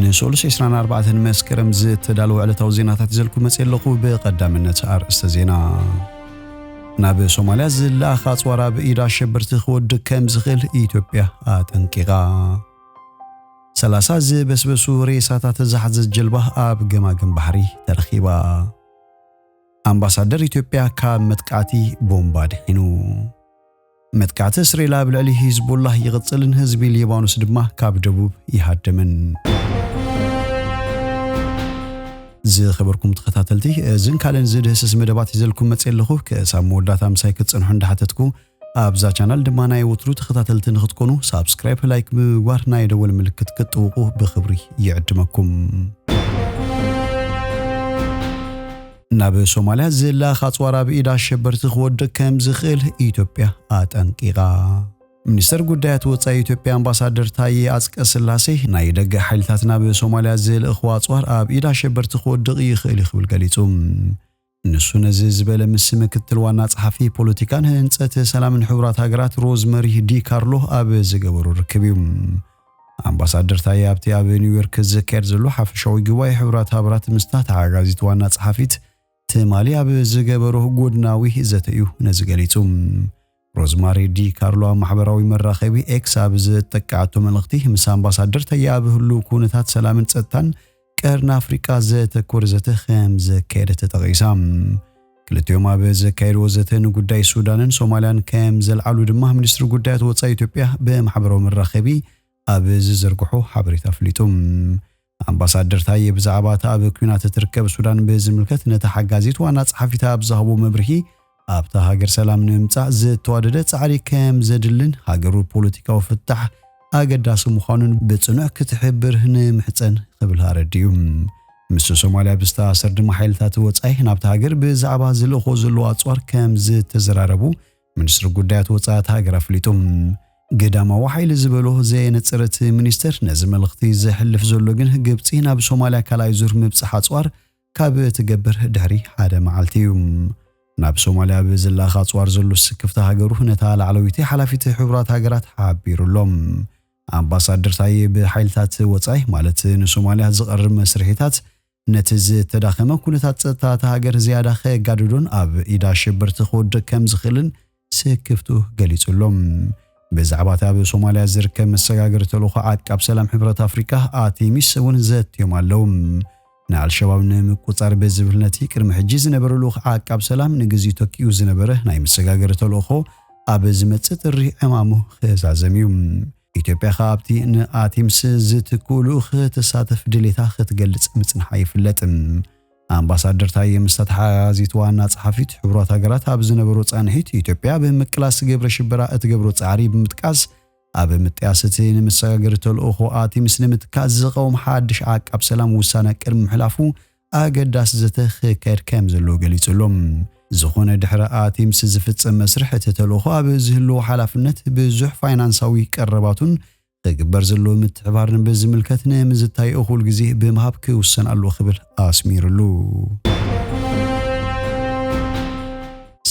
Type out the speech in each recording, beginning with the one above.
ንሰሉስ ዕስራን ኣርባዕተን መስከረም ዝተዳለወ ዕለታዊ ዜናታት ይዘልኩ መጽእ ኣለኹ። ብቐዳምነት ኣርእስተ ዜና። ናብ ሶማልያ ዝለኣኽ ኣጽዋር ኣብ ኢድ ኣሸበርቲ ክወድቕ ከም ዝኽእል ኢትዮጵያ ኣጠንቂቓ። ሰላሳ ዝበስበሱ ሬሳታት ዝሓዘት ጀልባ ኣብ ገማግም ባሕሪ ተረኺባ። ኣምባሳደር ኢትዮጵያ ካብ መጥቃዕቲ ቦምባ ድሒኑ። መጥቃዕቲ እስራኤል ኣብ ልዕሊ ሂዝቦላህ ይቕጽልን ህዝቢ ሊባኖስ ድማ ካብ ደቡብ ይሃድምን። ዝኸበርኩም ተኸታተልቲ፣ እዝን ካልእን ዝድህስስ መደባት ሒዘልኩም መጽእ ኣለኹ። ክሳብ መወዳእታ ምሳይ ክትጸንሑ እንዳሓተትኩ፣ ኣብዛ ቻናል ድማ ናይ ወትሩ ተኸታተልቲ ንኽትኮኑ ሳብስክራይብ፣ ላይክ ብምግባር ናይ ደወል ምልክት ክትጥውቑ ብኽብሪ ይዕድመኩም። ናብ ሶማልያ ዝለኣኽ ኣጽዋር ኣብ ኢድ ኣሸበርቲ ክወድቕ ከም ዝኽእል ኢትዮጵያ ኣጠንቂቓ። ሚኒስተር ጉዳያት ወጻኢ ኢትዮጵያ ኣምባሳደር ታዬ ኣጽቀ ስላሴ፣ ናይ ደገ ሓይልታት ናብ ሶማልያ ዝልእኽዎ ኣጽዋር ኣብ ኢድ ኣሸበርቲ ክወድቕ ይኽእል እዩ ክብል ገሊጹ። ንሱ ነዚ ዝበለ ምስ ምክትል ዋና ጸሓፊ ፖለቲካን ህንጸት ሰላምን ሕቡራት ሃገራት ሮዝመሪ ዲ ካርሎ ኣብ ዝገበሩ ርክብ እዩ። ኣምባሳደር ታዬ ኣብቲ ኣብ ኒውዮርክ ዝካየድ ዘሎ ሓፈሻዊ ጉባኤ ሕቡራት ሃገራት ምስታ ተሓጋዚት ዋና ጸሓፊት ትማሊ ኣብ ዝገበሮ ጎድናዊ ዘተ እዩ ነዚ ገሊጹ። ሮዝማሪ ዲ ካርሎ ኣብ ማሕበራዊ መራኸቢ ኤክስ ኣብ ዝጠቀዓቶ መልእኽቲ፣ ምስ ኣምባሳደር ታዬ ኣብ ህሉው ኩነታት ሰላምን ጸጥታን ቀርኒ ኣፍሪቃ ዘተኮረ ዘተ ከም ዘካየደት ተጠቒሳ። ክልቲኦም ኣብ ዘካየድዎ ዘተ ንጉዳይ ሱዳንን ሶማልያን ከም ዘልዓሉ ድማ ሚኒስትሪ ጉዳያት ወጻኢ ኢትዮጵያ ብማሕበራዊ መራኸቢ ኣብ ዝዘርግሖ ሓበሬታ ኣፍሊጡ። ኣምባሳደር ታዬ ብዛዕባ እታ ኣብ ኲናት እትርከብ ሱዳን ብዝምልከት ነታ ሓጋዚት ዋና ጸሓፊት ኣብ ዝሃቦ መብርሂ፣ ኣብታ ሃገር ሰላም ንምምጻእ ዝተዋደደ ጻዕሪ ከም ዘድልን ሃገሩ ፖለቲካዊ ፍታሕ ኣገዳሲ ምዃኑን ብጽኑዕ ክትሕብር ንምሕጸን ክብል ኣረዲኡ። ምስ ሶማልያ ብዝተኣሳሰር ድማ ሓይልታት ወጻኢ ናብታ ሃገር ብዛዕባ ዝልእኾ ዘለዉ ኣጽዋር ከም ዝተዘራረቡ ሚኒስትሪ ጉዳያት ወጻኢ እታ ሃገር ኣፍሊጡ። ግዳማዊ ሓይሊ ዝበሎ ዘየነጸረ እቲ ሚኒስተር፣ ነዚ መልእኽቲ ዘሕልፍ ዘሎ ግን ግብጺ ናብ ሶማልያ ካልኣይ ዙር ምብጻሕ ኣጽዋር ካብ እትገብር ድሕሪ ሓደ መዓልቲ እዩ። ናብ ሶማልያ ብዝለኣኽ ኣጽዋር ዘሎ ስክፍታ ሃገሩ ነታ ላዕለወይቲ ሓላፊት ሕቡራት ሃገራት ሓቢሩ ኣሎ። ኣምባሳደር ታዬ ብሓይልታት ወጻኢ ማለት ንሶማልያ ዝቐርብ መስርሒታት ነቲ ዝተዳኸመ ኩነታት ጸጥታ እታ ሃገር ዝያዳ ከጋድዶን ኣብ ኢድ ኣሸበርቲ ክወድቕ ከም ዝኽእልን ስክፍቱ ገሊጹ ኣሎ። ብዛዕባ እቲ ኣብ ሶማልያ ዝርከብ መሰጋገሪ ተልእኾ ዓቃብ ሰላም ሕብረት ኣፍሪቃ ኣቲሚስ እውን ዘትዮም ኣለዉ። ንኣልሸባብ ንምቁጻር ብዝብል ነቲ ቅድሚ ሕጂ ዝነበረ ልኡኽ ዓቃብ ሰላም ንግዜኡ ተኪኡ ዝነበረ ናይ መሰጋገሪ ተልእኾ ኣብ ዝመጽእ ጥሪ ዕማሙ ክዛዘም እዩ። ኢትዮጵያ ከኣ ኣብቲ ንኣቲምስ ዝትክኡ ልኡኽ ክትሳተፍ ድሌታ ክትገልጽ ምጽንሓ ይፍለጥ። ኣምባሳደር ታዬ ምስታ ተሓያዚት ዋና ጸሓፊት ሕቡራት ሃገራት ኣብ ዝነበሮ ጻንሒት፣ ኢትዮጵያ ብምቅላስ ግብረ ሽበራ እትገብሮ ጻዕሪ ብምጥቃስ፣ ኣብ ምጥያስ እቲ ንመሰጋገሪ ተልእኾ ኣቲምስ ንምትካእ ዝቐውም ሓድሽ ዓቃብ ሰላም ውሳነ ቅድሚ ምሕላፉ ኣገዳሲ ዘተ ክካየድ ከም ዘለዎ ገሊጹ ኣሎ። ዝኾነ ድሕሪ ኣቲምስ ዝፍጸም መስርሕ፣ እቲ ተልእኾ ኣብ ዝህልዎ ሓላፍነት፣ ብዙሕ ፋይናንሳዊ ቀረባቱን ክግበር ዘለዎ ምትሕባርን ብዝምልከት ንምዝታይ እኹል ግዜ ብምሃብ ክውሰን ኣለዎ ክብል ኣስሚሩሉ።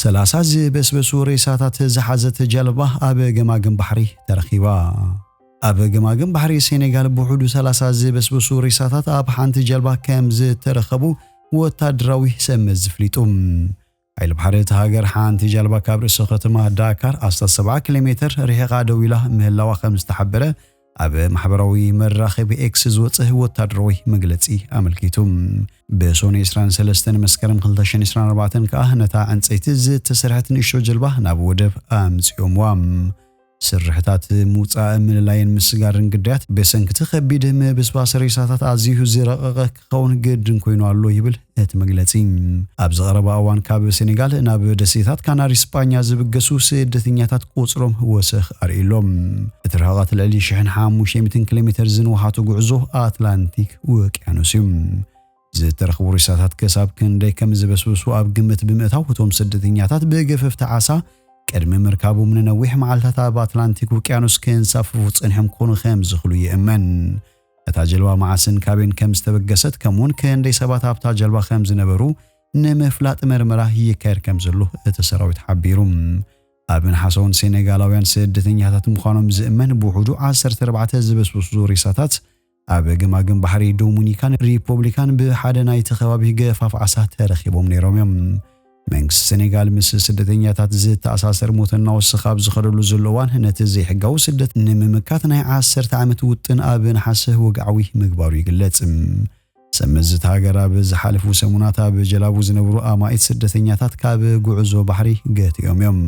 ሰላሳ ዝበስበሱ ሬሳታት ዝሓዘት ጃልባ ኣብ ገማግም ባሕሪ ተረኺባ። ኣብ ገማግም ባሕሪ ሴኔጋል ብውሕዱ ሰላሳ ዝበስበሱ ሬሳታት ኣብ ሓንቲ ጃልባ ከም ዝተረኸቡ ወታደራዊ ሰብ መዚ ኣፍሊጡ። ሓይሊ ባሕሪ እታ ሃገር ሓንቲ ጃልባ ካብ ርእሰ ከተማ ዳካር ኣስታት ሰብዓ ኪሎ ሜተር ርሒቓ ደው ኢላ ምህላዋ ከም ዝተሓበረ ኣብ ማሕበራዊ መራኸቢ ኤክስ ዝወጸ ወታደራዊ መግለጺ ኣመልኪቱ። ብሶኒ ዕስራን ሰለስተን መስከረም ክልተ ሽሕን ዕስራን ኣርባዕተን ከኣ ነታ ዕንጸይቲ ዝተሰርሐት ንእሽቶ ጀልባ ናብ ወደብ ኣምጺኦምዋ። ስርሕታት ምውጻእ፣ ምልላይን ምስጋርን ግዳያት ብሰንኪ እቲ ከቢድ ምብስባስ ሬሳታት ኣዝዩ ዝረቐቐ ክኸውን ግድን ኮይኑ ኣሎ ይብል እቲ መግለጺ። ኣብዚ ቀረባ እዋን ካብ ሴኔጋል ናብ ደሴታት ካናሪ ስጳኛ ዝብገሱ ስደተኛታት ቁጽሮም ወሰኽ ኣርእዩ ኣሎ። እቲ ርሕቐት ልዕሊ ሽሕን ሓሙሽተ ሚእትን ኪሎ ሜተር ዝንውሓቱ ጉዕዞ ኣትላንቲክ ውቅያኖስ እዩ። ዝተረኽቡ ሬሳታት ክሳብ ክንደይ ከም ዝበስብሱ ኣብ ግምት ብምእታው፣ እቶም ስደተኛታት ብገፈፍቲ ዓሳ ቅድሚ ምርካቦም ንነዊሕ መዓልታት ኣብ ኣትላንቲክ ውቅያኖስ ከንሳፍፉ ጸኒሖም ክኾኑ ከም ዝኽእሉ ይእመን። እታ ጀልባ መዓስን ካበይን ከም ዝተበገሰት፣ ከምኡውን ክንደይ ሰባት ኣብታ ጀልባ ከም ዝነበሩ ንምፍላጥ መርመራ ይካየድ ከም ዘሎ እቲ ሰራዊት ሓቢሩ። ኣብ ንሓሰውን ሴኔጋላውያን ስደተኛታት ምዃኖም ዝእመን ብውሕዱ ዓሰርተ ኣርባዕተ ዝበስበሱ ሬሳታት ኣብ ገማግም ባሕሪ ዶሚኒካን ሪፖብሊካን ብሓደ ናይቲ ከባቢ ገፋፍ ዓሳ ተረኺቦም ነይሮም እዮም። መንግስቲ ሴኔጋል ምስ ስደተኛታት ዝተኣሳሰር ሞት እናወሰኸ ኣብ ዝኸደሉ ዘሎ እዋን፣ ነቲ ዘይሕጋዊ ስደት ንምምካት ናይ ዓሰርተ ዓመት ውጥን ኣብ ነሓሰ ወግዓዊ ምግባሩ ይግለጽ። ሰመዝቲ ሃገር ኣብ ዝሓለፉ ሰሙናት ኣብ ጀላቡ ዝነብሩ ኣማኢት ስደተኛታት ካብ ጉዕዞ ባሕሪ ገቲኦም እዮም።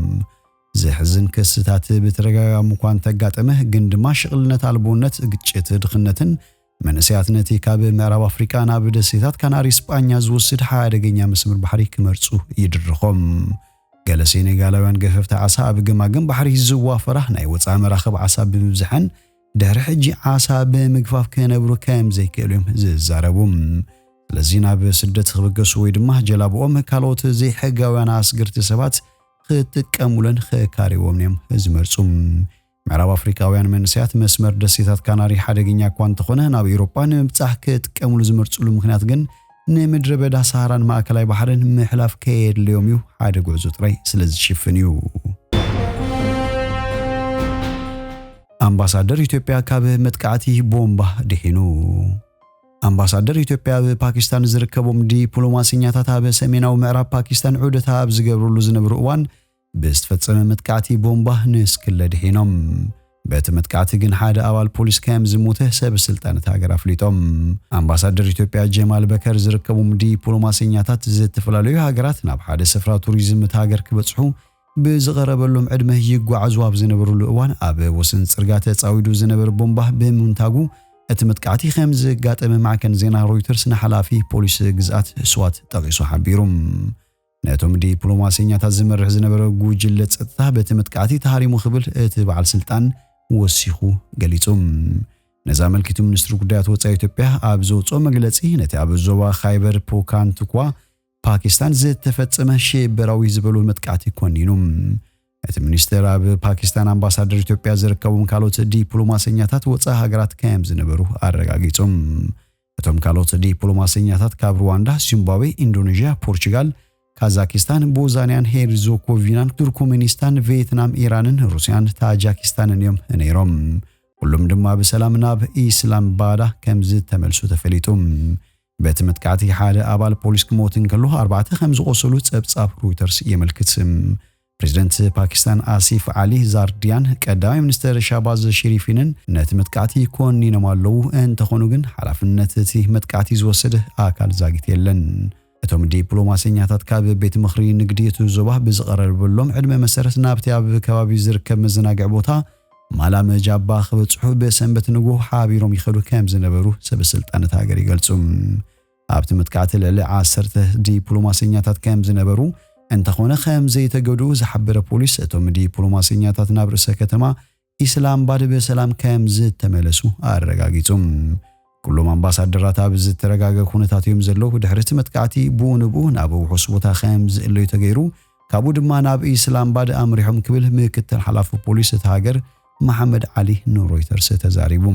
ዘሕዝን ክስታት ብተደጋጋሚ እኳ እንተጋጠመ፣ ግን ድማ ሽቕልነት ኣልቦነት፣ ግጭት፣ ድኽነትን መንእሰያት ነቲ ካብ ምዕራብ ኣፍሪቃ ናብ ደሴታት ካናሪ ስጳኛ ዝወስድ ሓደገኛ መስመር ባሕሪ ክመርጹ ይድርኾም። ገለ ሴኔጋላውያን ገፈፍቲ ዓሳ ኣብ ገማግም ባሕሪ ዝዋፈራ ናይ ወጻኢ መራኽብ ዓሳ ብምብዝሐን ድሕሪ ሕጂ ዓሳ ብምግፋፍ ክነብሩ ከም ዘይክእሉ እዮም ዝዛረቡ። ስለዚ ናብ ስደት ክብገሱ ወይ ድማ ጀላብኦም ካልኦት ዘይሕጋውያን ኣስገርቲ ሰባት ክጥቀሙለን ክካሪዎም እዮም ዝመርጹ። ምዕራብ ኣፍሪቃውያን መንእሰያት መስመር ደሴታት ካናሪ ሓደገኛ እኳ እንተኾነ፣ ናብ ኤውሮጳ ንምብጻሕ ክጥቀሙሉ ዝመርጹሉ ምኽንያት ግን ንምድረ በዳ ሰሃራን ማእከላይ ባሕርን ምሕላፍ ከየድልዮም እዩ፣ ሓደ ጉዕዞ ጥራይ ስለ ዝሽፍን እዩ። ኣምባሳደር ኢትዮጵያ ካብ መጥቃዕቲ ቦምባ ድሒኑ። ኣምባሳደር ኢትዮጵያ ኣብ ፓኪስታን ዝርከቦም ዲፕሎማሰኛታት ኣብ ሰሜናዊ ምዕራብ ፓኪስታን ዑደት ኣብ ዝገብርሉ ዝነበሩ እዋን ብዝተፈጸመ መጥቃዕቲ ቦምባ ንስክለ ድሒኖም። በቲ መጥቃዕቲ ግን ሓደ ኣባል ፖሊስ ከም ዝሞተ ሰብ ስልጣን እታ ሃገር ኣፍሊጦም። ኣምባሳደር ኢትዮጵያ ጀማል በከር ዝርከቦም ዲፕሎማሰኛታት ዝተፈላለዩ ሃገራት ናብ ሓደ ስፍራ ቱሪዝም እታ ሃገር ክበጽሑ ብዝቐረበሎም ዕድመ ይጓዓዙ ኣብ ዝነበሩሉ እዋን ኣብ ወሰን ጽርጋ ተጻዊዱ ዝነበረ ቦምባ ብምንታጉ እቲ መጥቃዕቲ ከም ዘጋጠመ ማዕከን ዜና ሮይተርስ ንሓላፊ ፖሊስ ግዝኣት ስዋት ጠቒሱ ሓቢሩ። ነቶም ዲፕሎማሰኛታት ዝመርሕ ዝነበረ ጉጅለ ጸጥታ በቲ መጥቃዕቲ ተሃሪሙ ክብል እቲ በዓል ስልጣን ወሲኹ ገሊጹ። ነዚ ኣመልኪቱ ሚኒስትሪ ጉዳያት ወጻኢ ኢትዮጵያ ኣብ ዘውጽኦ መግለጺ ነቲ ኣብ ዞባ ኻይበር ፖካንትኳ ፓኪስታን ዝተፈጸመ ሽበራዊ ዝበሎ መጥቃዕቲ ኮኒኑ። እቲ ሚኒስተር ኣብ ፓኪስታን ኣምባሳደር ኢትዮጵያ ዝርከቦም ካልኦት ዲፕሎማሰኛታት ወጻኢ ሃገራት ከም ዝነበሩ ኣረጋጊጹ። እቶም ካልኦት ዲፕሎማሰኛታት ካብ ሩዋንዳ፣ ዚምባብዌ፣ ኢንዶኔዥያ፣ ፖርቹጋል፣ ካዛኪስታን፣ ቦዛንያን ሄርዞኮቪናን፣ ቱርኩሜኒስታን፣ ቪየትናም፣ ኢራንን ሩስያን ታጃኪስታንን እዮም ነይሮም። ኩሎም ድማ ብሰላም ናብ ኢስላምባዳ ከም ዝተመልሱ ተፈሊጡ። በቲ መጥቃዕቲ ሓደ ኣባል ፖሊስ ክሞት እንከሎ ኣርባዕተ ከም ዝቆሰሉ ጸብጻብ ሮይተርስ የመልክት። ፕሬዚደንት ፓኪስታን ኣሲፍ ዓሊ ዛርዲያን ቀዳማይ ሚኒስተር ሻባዝ ሸሪፊንን ነቲ መጥቃዕቲ ኮኒኖም ኣለዉ። እንተኾኑ ግን ሓላፍነት እቲ መጥቃዕቲ ዝወሰደ ኣካል ዛጊት የለን። እቶም ዲፕሎማሰኛታት ካብ ቤት ምኽሪ ንግዲ እቲ ዞባ ብዝቐረበሎም ዕድመ መሰረት ናብቲ ኣብ ከባቢ ዝርከብ መዘናግዒ ቦታ ማላመ ጃባ ክበጽሑ ብሰንበት ንግሆ ሓቢሮም ይኸዱ ከም ዝነበሩ ሰብ ስልጣን እታ ሃገር ይገልጹ። ኣብቲ መጥቃዕቲ ልዕሊ ዓሰርተ ዲፕሎማሰኛታት ከም ዝነበሩ እንተኾነ ከም ዘይተገድኡ ዝሓበረ ፖሊስ፣ እቶም ዲፕሎማሰኛታት ናብ ርእሰ ከተማ ኢስላምባድ ብሰላም ከም ዝተመለሱ ኣረጋጊጹ። ኩሎም ኣምባሳደራት ኣብ ዝተረጋገ ኩነታት እዮም ዘለዉ። ድሕሪ እቲ መጥቃዕቲ ብኡ ንብኡ ናብ ውሑስ ቦታ ከም ዝእለዩ ተገይሩ፣ ካብኡ ድማ ናብ ኢስላምባድ ኣምሪሖም ክብል ምክትል ሓላፊ ፖሊስ እታ ሃገር መሓመድ ዓሊ ንሮይተርስ ተዛሪቡ።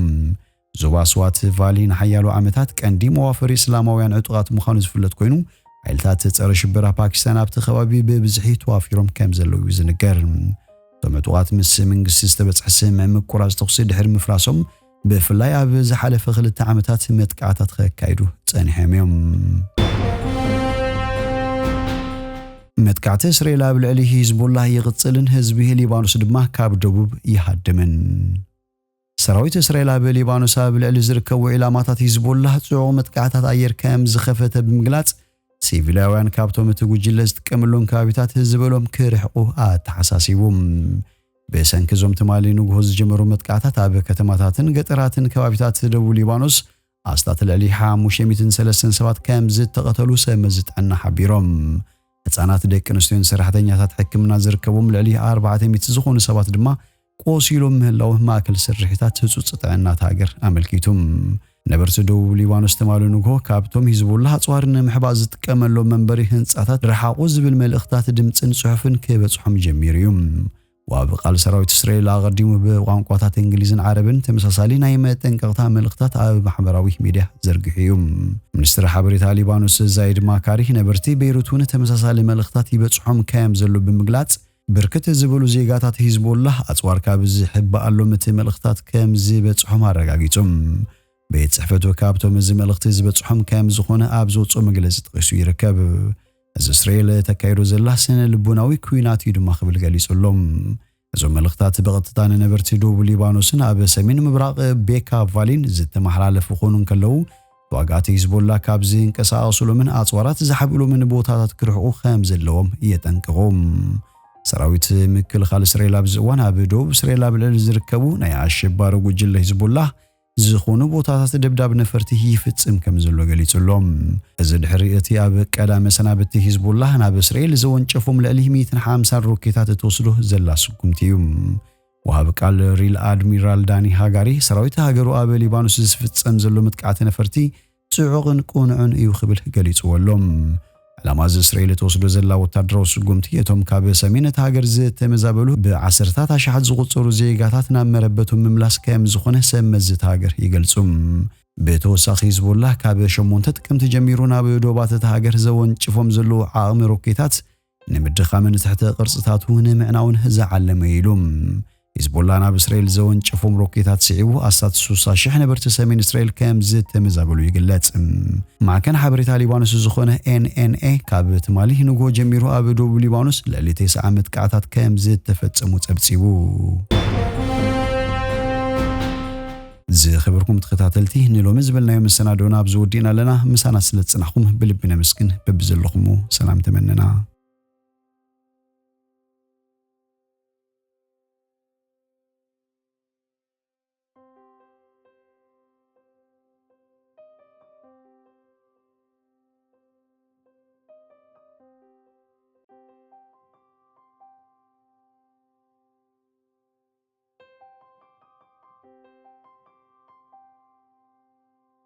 ዞባ ስዋት ቫሊ ንሓያሎ ዓመታት ቀንዲ መዋፈሪ እስላማውያን ዕጡቓት ምዃኑ ዝፍለጥ ኮይኑ፣ ሓይልታት ጸረ ሽበራ ፓኪስታን ኣብቲ ከባቢ ብብዝሒ ተዋፊሮም ከም ዘለዉ እዩ ዝንገር። እቶም ዕጡቓት ምስ መንግስቲ ዝተበጽሐ ስምምዕ ምቁራጽ ተኹሲ ድሕሪ ምፍራሶም፣ ብፍላይ ኣብ ዝሓለፈ ክልተ ዓመታት መጥቃዕታት ከካይዱ ጸኒሖም እዮም። መጥቃዕቲ እስራኤል ኣብ ልዕሊ ሂዝቦላ ይቕጽልን ህዝቢ ሊባኖስ ድማ ካብ ደቡብ ይሃድምን። ሰራዊት እስራኤል ኣብ ሊባኖስ ኣብ ልዕሊ ዝርከቡ ዒላማታት ሂዝቦላ ጽዑቕ መጥቃዕታት ኣየር ከም ዝኸፈተ ብምግላጽ፣ ሲቪላውያን ካብቶም እቲ ጉጅለ ዝጥቀመሎም ከባቢታት ዝበሎም ክርሕቁ ኣተሓሳሲቡ። ብሰንኪ እዞም ትማሊ ንግሆ ዝጀመሩ መጥቃዕታት ኣብ ከተማታትን ገጠራትን ከባቢታት ደቡብ ሊባኖስ ኣስታት ልዕሊ ሓሙሽተ ሚእትን ሰለስተን ሰባት ከም ዝተቐተሉ ሰብ መዚ ጥዕና ሓቢሮም። ህጻናት፣ ደቂ ኣንስትዮን ሰራሕተኛታት ሕክምና ዝርከቦም ልዕሊ ኣርባዕተ ሚእቲ ዝኾኑ ሰባት ድማ ቆሲሎም ምህላዎም ማእከል ስርሒታት ህጹጽ ጥዕና እታ ሃገር ኣመልኪቱ። ነበርቲ ደቡብ ሊባኖስ ትማሊ ንግሆ ካብቶም ሂዝቡላህ ኣጽዋር ንምሕባእ ዝጥቀመሎም መንበሪ ህንጻታት ርሓቑ ዝብል መልእኽታት ድምጽን ጽሑፍን ክበጽሖም ጀሚሩ እዩ። ወሃቢ ቃል ሰራዊት እስራኤል ኣቐዲሙ ብቋንቋታት እንግሊዝን ዓረብን ተመሳሳሊ ናይ መጠንቀቕታ መልእኽታት ኣብ ማሕበራዊ ሚድያ ዘርጊሑ እዩ። ሚኒስትሪ ሓበሬታ ሊባኖስ ዛይድ ማካሪ ነበርቲ ቤይሩት እውን ተመሳሳሊ መልእኽታት ይበጽሖም ከም ዘሎ ብምግላጽ፣ ብርክት ዝበሉ ዜጋታት ሂዝቦላህ ኣጽዋር ካብ ዝሕበኣሎም እቲ መልእኽታት ከም ዝበጽሖም ኣረጋጊጹ። ቤት ጽሕፈቱ ካብቶም እዚ መልእኽቲ ዝበጽሖም ከም ዝኾነ ኣብ ዘውፅኦ መግለጺ ጠቒሱ ይርከብ። እዚ እስራኤል ተካይዶ ዘላ ስነ ልቦናዊ ኲናት እዩ ድማ ክብል ገሊጹ ኣሎ። እዞም መልእኽታት ብቐጥታ ንነበርቲ ደቡብ ሊባኖስን ኣብ ሰሜን ምብራቕ ቤካ ቫሊን ዝተመሓላለፉ ክኾኑ እንከለዉ፣ ተዋጋእቲ ሂዝቦላ ካብ ዝንቀሳቐሱሎምን ኣጽዋራት ዝሓብእሎምን ቦታታት ክርሕቑ ከም ዘለዎም የጠንቅቑ። ሰራዊት ምክልኻል እስራኤል ኣብዚ እዋን ኣብ ደቡብ እስራኤል ኣብ ልዕሊ ዝርከቡ ናይ ኣሸባሪ ጉጅለ ሂዝቦላ ዝኾኑ ቦታታት ደብዳብ ነፈርቲ ይፍጽም ከም ዘሎ ገሊጹ ኣሎ። እዚ ድሕሪ እቲ ኣብ ቀዳመ ሰናብቲ ሂዝቦላ ናብ እስራኤል ዘወንጨፎም ልዕሊ ሚእትን ሓምሳን ሮኬታት እትወስዶ ዘላ ስጉምቲ እዩ። ወሃቢ ቃል ሪል ኣድሚራል ዳኒ ሃጋሪ ሰራዊት ሃገሩ ኣብ ሊባኖስ ዝፍጸም ዘሎ መጥቃዕቲ ነፈርቲ ጽዑቕን ቅኑዕን እዩ ክብል ገሊጽዎ ኣሎ። ዕላማ እዚ እስራኤል እትወስዶ ዘላ ወታደራዊ ስጉምቲ እቶም ካብ ሰሜን እቲ ሃገር ዝተመዛበሉ ብዓሰርታት ኣሽሓት ዝቑጸሩ ዜጋታት ናብ መረበቶም ምምላስ ከም ዝኾነ ሰብ መዚ እቲ ሃገር ይገልጹ። ብተወሳኺ ሂዝቦላ ካብ ሸሞንተ ጥቅምቲ ጀሚሩ ናብ ዶባት እቲ ሃገር ዘወንጭፎም ዘለዉ ዓቕሚ ሮኬታት ንምድኻምን ትሕተ ቅርጽታቱ ንምዕናውን ዝዓለመ እዩ ኢሉ። ሂዝቦላ ናብ እስራኤል ዘወንጨፎም ሮኬታት ስዒቡ ኣስታት ስሳ ሽሕ ነበርቲ ሰሜን እስራኤል ከም ዝተመዛበሉ ይግለጽ። ማዕከን ሓበሬታ ሊባኖስ ዝኾነ ኤን ኤን ኤ ካብ ትማሊ ንግሆ ጀሚሩ ኣብ ደቡብ ሊባኖስ ልዕሊ ተስዓ መጥቃዕታት ከም ዝተፈጸሙ ጸብጺቡ። ዝኸበርኩም ተኸታተልቲ፣ ንሎሚ ዝበልናዮ መሰናዶና ኣብዚ ወዲእና ኣለና። ምሳና ስለ ዝጸናሕኩም ብልቢ ነመስግን። በብዘለኹሞ ሰላም ተመነና።